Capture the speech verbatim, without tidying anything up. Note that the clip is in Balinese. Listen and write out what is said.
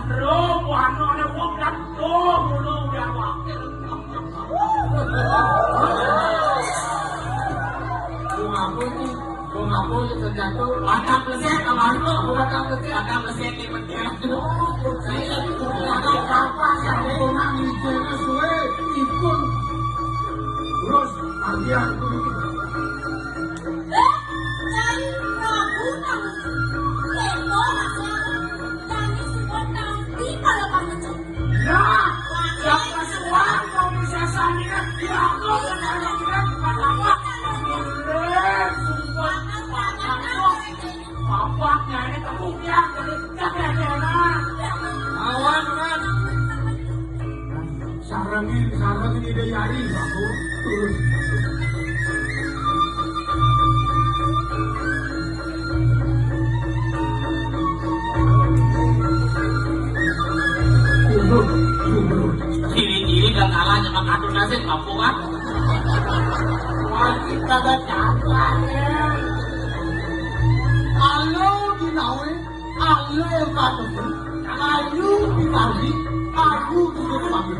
Bro, buana ada wong dan tuh mulu udah wakil. Wong apa iki? Wong apa iki terjatuh? Ada plesek, kemarin kok ada plesek, ada plesek di media. Saya itu ada apa? Saya mau nang ngijene suwe, ipun. Terus, bagian kudu. Eh, Cai Prabu Tangsu. Teko masih aku. Cai sudah nanti kalau kamu cek. Ya, siapa suang mau bisa sandingan? Ya, aku kenal dengan Pak Lama. Bener, sumpah. Pak Lama. Bapaknya ini tepuknya, jadi cak ya, ya, nah. Awan, man. Sarengin, sarengin ide yai, aku turun. Turun, turun. Kiri-kiri dan kalah sama kartu nasib, mampu kan? Wah, kita gak campur, ya. Halo, Ginawe. Ayo, Pak Teguh. Ayo, Bitawi. Ayo, Bukit Batu.